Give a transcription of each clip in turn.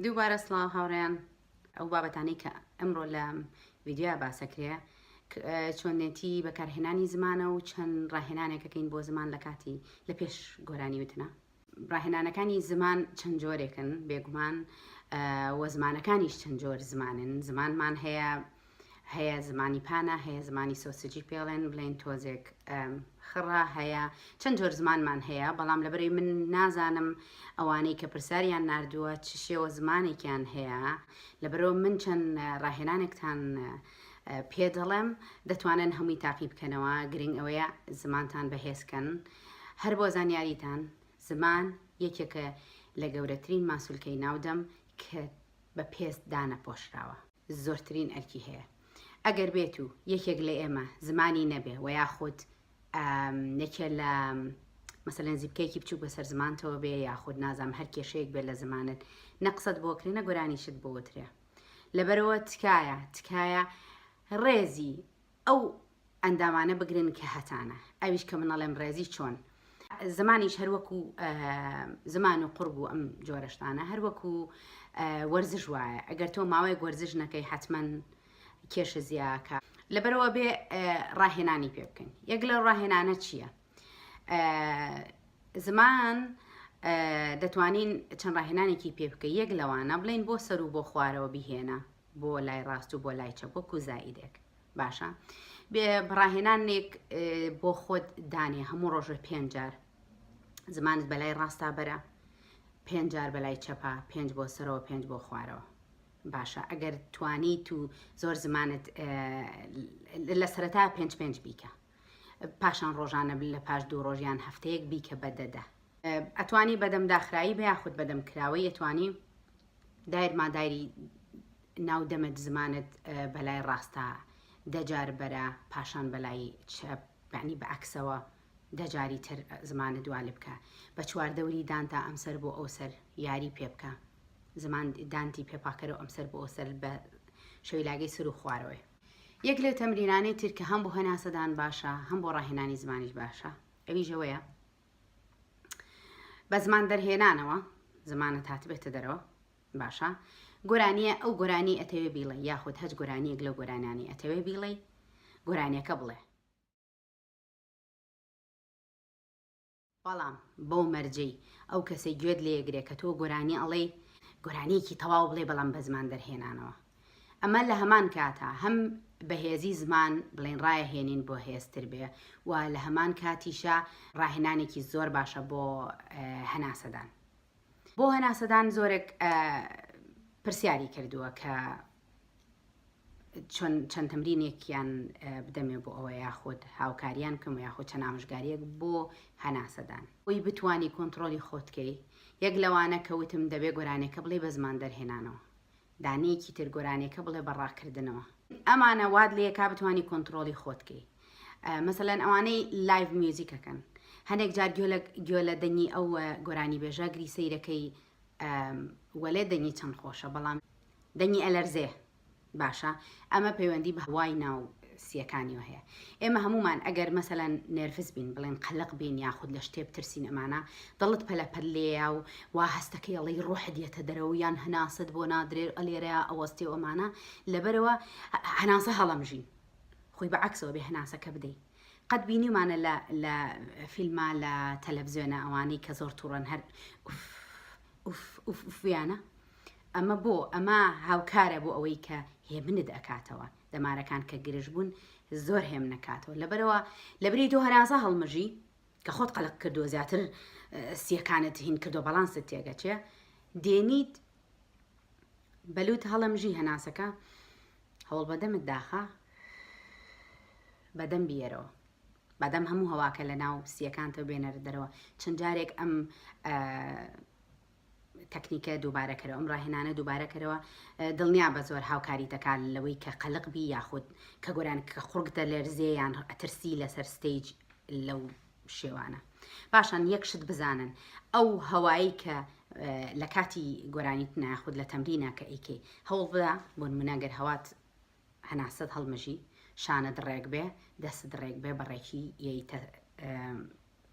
دووبارە سڵاو هاوڕێیان ئەو بابەتانەی کە ئەمڕۆ لە ڤیدیۆیا باسەکرێ چۆنێتی بەکارهێنانی زمانە و چەند ڕاهێنانێکەکەین بۆ زمان لە کاتی لە پێش گۆرانی وتنە ڕاهێنانەکانی زمان چەند جۆرێکن بێگومان وە زمانەکانیش چەند جۆر زمانن زمانمان هەیە هەیە زمانی پانە هەیە زمانی سۆسجی پێڵێن بڵێن تۆزێک خڕە هەیە چەند جۆر زمانمان هەیە بەڵام لەبەرەی من نازانم ئەوانەی کە پرسیاریان ناردووە چ شێوە زمانێکیان هەیە لەبەرەوە من چەند ڕاهێنانێکتان پێ دەڵێم دەتوانن هەمووی تاقی بکەنەوە گرنگ ئەوەیە زمانتان بەهێزکەن هەر بۆ زانیاریتان زمان یەکێکە لە گەورەترین ماسولکەی ناودەم کە بە پێست دانەپۆشراوە زۆرترین ئەرکی هەیە ئەگەر بێت و یەکێک لە ئێمە زمانی نەبێ و یاخود یەکێ لە مەسەلەن زیپکەیەکی بچووک بەسەر زمانتەوە بێ یاخود نازام هەر کێشەیەک بێت لە زمانت نە قسەت بۆ کرێ نە گۆرانیشت بۆ وترێ لەبەرەوە تکایە تکایە ڕێزی ئەو ئەندامانە بگرن کە هەتانە ئەویش کە من ئەڵێم ڕێزی چۆن زمانیش هەروەکو زمان و قوڕگ و ئەم جۆرەشتانە هەروەکو وەرزش وایە ئەگەر تۆ ماوەیەک وەرزش نەکەی حتمما کێشە زیاکە لەبەرەوە بێ ڕاهێنانی پێ بکەین یەک لە ڕاهێنانە چییە؟ زمان دەتوانین چەند ڕاهێنانێکی پێ بکە یەک لەوانە بڵین بۆ سەر و بۆ خوارەوە بهێنە بۆ لای ڕاست و بۆ لای چەپ وەکو زائیدێک باشە بێ ڕاهێنانێک بۆ خۆت دانێ هەموو ڕۆژە پێنج جار زمانت بەلای ڕاستا بەرە پێنج جار بەلای چەپا پێنج بۆ سەرەوە پێنج بۆ خوارەوە باشە ئەگەر توانیت و زۆر زمانت لە سەرەتا پێنج پێنج بیکە پاشان ڕۆژانە لە پاش دوو ڕۆژیان هەفتەیەک بیکە بە دەدە ئەتوانی بەدەم داخرایی بە یاخود بەدەم کراوەی ئەتوانی دایر مادایری ناو دەمت زمانت بەلای ڕاستە دەجار بەرە پاشان بەلای چەپ یعنی بە عەکسەوە دەجاری تر زمانت وا لێ بکە بە چواردەوری دانتا ئەمسەر بۆ ئەوسەر یاری پێ بکە زمان دانتی پێ پاکەرەوە ئەمسەر بۆ ئەوسەر بە شەویلاگەی سەر و خوارەوەی. یەک لەو تەمرینانەی تر کە هەم بۆ هەناسەدان باشە هەم بۆ ڕاهێنانی زمانیش باشە ئەویش ئەوەیە بە زمان دەرهێنانەوە زمانت هاتبێتە دەرەوە باشە گۆرانیە ئەو گۆرانی ئەتەوێ بیڵێ یاخود هەچ گۆرانیەک لەو گۆرانیانی ئەتەوێ بیڵێ گۆرانیەکە بڵێ بەڵام بەو مەرجەی ئەو کەسەی گوێت لێگرێ کە تۆ گۆرانی ئەڵێی گۆرانیەکی تەواو بڵێ بەڵام بە زمان دەرهێنانەوە ئەمە لە هەمان کاتا هەم بەهێزی زمان بڵێن ڕایەهێنین بۆ هێزتر بێ و لە هەمان کاتیشا ڕاهێنانێکی زۆر باشە بۆ هەناسەدان بۆ هەناسەدان زۆرێک پرسیاری کردووە کە چۆن چەند تەمرینێکیان بدەمێ بۆ ئەوە یاخود هاوکاریان بکەم و یاخود چەند ئامۆژگاریەک بۆ هەناسەدان بۆی بتانی کۆنتڕۆلی خۆتکەی یەک لەوانە کەوتم دەبێ گۆرانێکە بڵێ بە زمان دەرهێنانەوە دانەیەکی تر گۆرانیەکە بڵێ بە ڕاکردنەوە. ئەمانە وات لێکا بتوانی کۆنتڕۆڵی خۆت کەی مەسەلەن ئەوانەی live music ئەکەن هەنێک جار گوێ لە گوێ لە دەنگی ئەو گۆرانی بێژە گری سەیرەکەی وەلێ دەنگی چەند خۆشە بەڵام دەنگی ئەلەرزێ باشە ئەمە پەیوەندی بە هەوای ناو سیەکانیەوە هەیە ئێمە هەمومان ئەگەر مەسەلەن nervous بین بڵێن قەلق بین یاخود لە شتێ بترسین ئەمانە دڵت پەلە پەل لێیا و وا هەستەکەی ئەڵێی ڕۆحت یەتە دەرەوە یان هەناسەت بۆ نادرێ ئەلێرەیا ئەوەستێ و ئەمانە لەبەرەوە هەناسە هەڵەمژین خۆی بە عەکسەوە بێ هەناسەکە بدەی قەت بینیمانە لە لە فیلما لە تەلەڤزیۆنە ئەوانەی کە زۆر توڕەن هەر ئوف ئوف ئوف ئوفیانە ئەمە بۆ ئەمە هاوکارە بۆ ئەوەی کە هێمنت ئەکاتەوە دەمارەکان کە گرژ بوون زۆر هێمنەکاتەوە لەبەرەوە لەبری تۆ هەناسە هەڵمژی کە خۆت قەلەق کردووە زیاتر سیەکانت هین کردو باڵانست تێگەچێ دێنیت بەلوت هەڵەمژی هەناسەکە هەوڵ بەدەمت داخە بەدەم بیەرەوە بەدەم هەموو هەواکە لە ناو سیەکانتەوە بێنەرە دەرەوە چەند جارێک ئەم تەکنیکە دووبارە کەرەوە ئەم ڕاهێنانە دووبارە کەرەوە دڵنیا بە زۆر هاوکاری دەکات لەوەی کە قەلق بی یاخود کە گۆران کە قوڕگ دەلەرزێ یان ئەترسی لەسەر stage لەو شێوانە پاشان یەک شت بزانن ئەو هەوایی کە لە کاتی گۆرانیتنا یاخود لە تەمرینە کە ئەیکەی هەوڵ بدە بۆ نمونە گەر هەوات هەناسەت هەڵمژی شانت ڕێک بێ دەستت ڕێک بێ بە ڕێکی یەیتە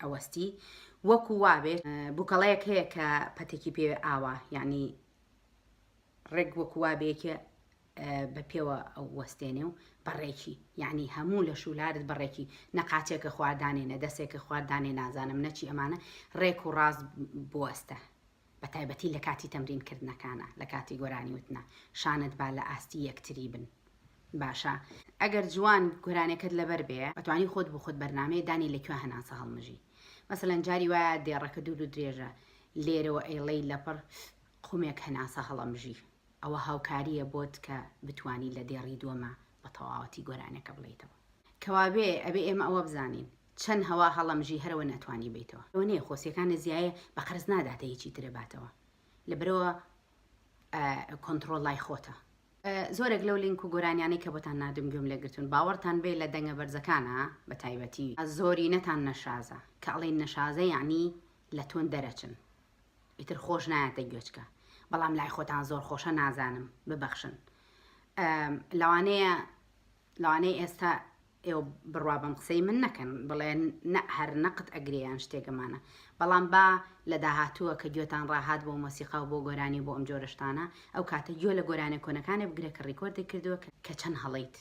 ئەوەستی وەکو وابێ بوکەڵەیەک هەیە کە پەتێکی پێ ئاوا یعنی. ڕێک وەکو وابێ یەکێ بە پێوە وەستێنێ و بەڕێکی یعنی هەموو لە شولارت بەڕێکی نە قاچێکە خواردانێ نە دەسێکە خواردانێ نازانم نەچی ئەمانە ڕێک و ڕاست بوەستە بە تایبەتی لە کاتی تەمرین کردنەکانە لە کاتی گۆرانی وتنە شانت با لە ئاستی یەکتری بن باشە ئەگەر جوان گۆرانێکت لەبەر بێ ئەتوانی خۆت بۆ خۆت بەرنامەیە دانی لە کوێ هەناسە هەڵمژی مەسەلەن جاری وایە دێڕەکە دوور و درێژە لێرەوە ئەیڵێی لەپڕ قومێک هەناسە هەڵەمژی ئەوە هاوکارییە بۆت کە بتوانی لە دێڕی دووەما بە تەواوەتی گۆرانیەکە بڵێیتەوە. کەوابێ ئەبێ ئێمە ئەوە بزانین چەند هەوا هەڵەمژی هەرەوە نەتوانی بێیتەوە. ئەوە نیە خۆسیەکانت زیایە بە قەرز ناداتە هیچی ترە باتەوە لەبەرئەوە کۆنتڕۆڵ لای خۆتە. زۆرێک لەو لینک و گۆرانیانەی کە بۆتان ناردم گوێم لێ گرتوون باوەڕتان بێ لە دەنگە بەرزەکانا بە تایبەتی زۆرینەتان نەشازە کە ئەڵێین نەشازە یەعنی لە tone دەرەچن ئیتر خۆش نایەتە گوێچکە بەڵام لای خۆتان زۆر خۆشە نازانم ببەخشن لەوانەیە لەوانەیە ئێستا ئێوە بڕوا بەم قسەی من نەکەن بڵێن نە هەر نەقت ئەگرێ یان شتێکەمانە بەڵام با لە داهاتووە کە گوێتان ڕاهات بۆ مۆسیقا و بۆ گۆرانی و بۆ ئەم جۆرە شتانە ئەو کاتە گوێ لە گۆرانیە کۆنەکانێ بگرە کە record ت کردووە کە چەند هەڵەیت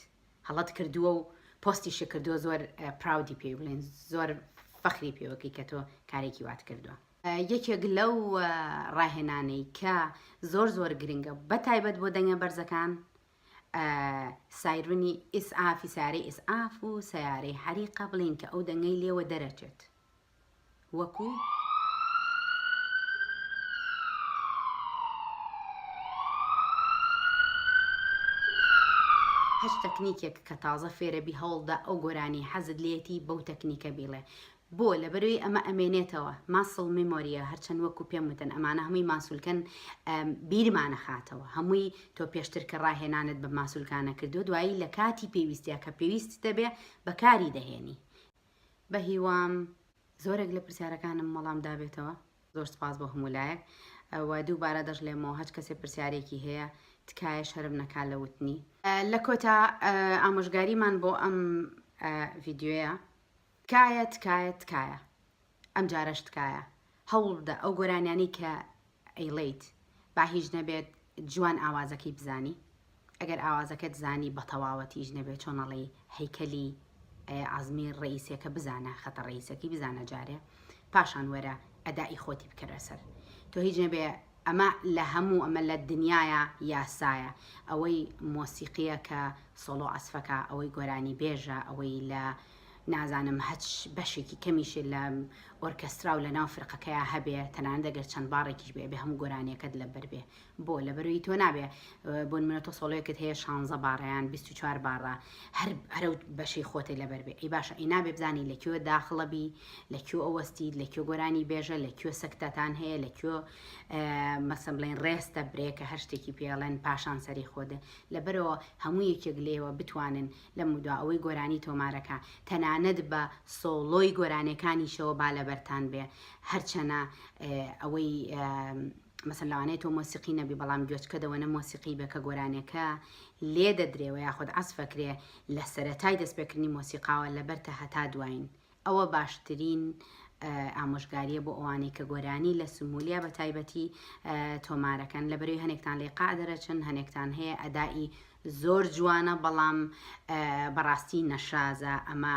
هەڵەت کردووە و پۆستیشت کردووە زۆر proud ی پێی بڵێن زۆر فەخری پێوەکەی کە تۆ کارێکی وات کردووە. یەکێک لەو ڕاهێنانەی کە زۆر زۆر گرنگە بە تایبەت بۆ دەنگە بەرزەکان سایرنی ئیسعافی سارەی ئیسعاف و سیارەی حەریقە بڵین کە ئەو دەنگەی لێوە دەرەچێت وەکو هەچ تەکنیکێک کە تازە فێرەبی هەوڵدە ئەو گۆرانی حەزت لێتی بەو تەکنیکە بیڵێ بۆ؟ لەبەرئەوەی ئەمە ئەمێنێتەوە، muscle memory یە، هەرچەند وەکو پێم وتن ئەمانە هەمووی ماسولکەن بیرمانەخاتەوە، هەمووی تۆ پێشتر کە ڕاهێنانت بە ماسولکانە کردووە دوایی لە کاتی پێویستیا کە پێویستت دەبێ بەکاری دەهێنی. بەهیوام زۆرێک لە پرسیارەکانم وەڵام دابێتەوە. زۆر سپاس بۆ هەموو لایەک و دووبارە دەشڵێمەوە هەچ کەسێ پرسیارێکی هەیە تکایە شەرم نەکا لە وتنی. لە کۆتا ئامۆژگاریمان بۆ ئەم ڤیدیۆیە تکایە تکایە تکایە ئەمجارەش تکایە هەوڵبدە ئەو گۆرانیانەی کە ئەیڵێیت با هیچ نەبێت جوان ئاوازەکەی بزانی ئەگەر ئاوازەکەت زانی بەتەواوەتیش نەبێت چۆن ئەڵێی هەیکەلی عەزمی ڕەئیسەکە بزانە خەتە ڕەئیسەکەی بزانە جارێ پاشان وەرە ئەدائی خۆتی بکەرە سەر تۆ هیچ نەبێ ئەمە لە هەموو ئەمە لە دنیایا یاسایە ئەوەی مۆسیقیە کە سۆڵۆ عەزفەکە ئەوەی گۆرانی بێژە ئەوەی لە نازانم هەچ بەشێکی کەمیشی لە ئۆرکەسترا و لە ناو فرقەکەیا هەبێ تەنانەت ئەگەر چەند باڕێکیش بێ ئەبێ هەموو گۆرانیەکەت لەبەر بێ بۆ لەبەرەوەی تۆ نابێ بۆ نمونە تۆ سۆڵۆیەکت هەیە شانزە باڕە یان 24 باڕە هەر هەرە بەشی خۆتێ لەبەر بێ ئەی باشە ئەی نابێ بزانی لە کوێ داخڵە بی لە کوێ ئەوەستیت لە کوێ گۆرانی بێژە لە کوێ سەکتەتان هەیە لە کوێ مەسەن بڵێن ڕێستە برێکە هەر شتێکی پێڵێن پاشان سەری خۆدە لەبەرەوە هەموو یەکێک لێوە بتوانن لەمودوا ئەوەی گۆرانی تۆمارەکە تەنانەت بە سۆڵۆی گۆرانیەکانیشەوە با لەبەرتان بێ هەرچەنە ئەوەی مەسەن لەوانەیە تۆ مۆسیقی نەبی بەڵام گوێچکە دەوەنە مۆسیقی بێ کە گۆرانیەکە لێ دەدرێ وە یاخود عەزفەکرێ لە سەرەتای دەستپێکردنی مۆسیقاوە لەبەرتە هەتا دواین ئەوە باشترین ئامۆژگاریە بۆ ئەوانەی کە گۆرانی لە سمولیا بە تایبەتی تۆمارەکەن لەبەرەوەی هەنێکتان لێ قاع دەرەچن هەنێکتان هەیە ئەدائی زۆر جوانە بەڵام بەڕاستی نەشازە ئەمە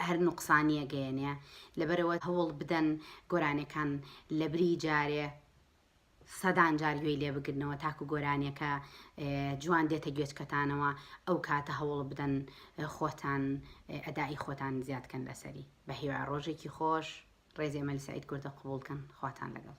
هەر نوقسانیە گەیەنێ لەبەرەوە هەوڵ بدەن گۆرانەکان لەبری جارێ سەدان جار گوێی لێ بگرنەوە تاکو گۆرانیەکە جوان دێتە گوێچکەتانەوە ئەو کاتە هەوڵ بدەن خۆتان ئەدائی خۆتان زیاد کەن لەسەری بە هیوای ڕۆژێکی خۆش ڕێزی ئەمەلی سەعید کوردە قبوڵ کەن خواتان لەگەڵ.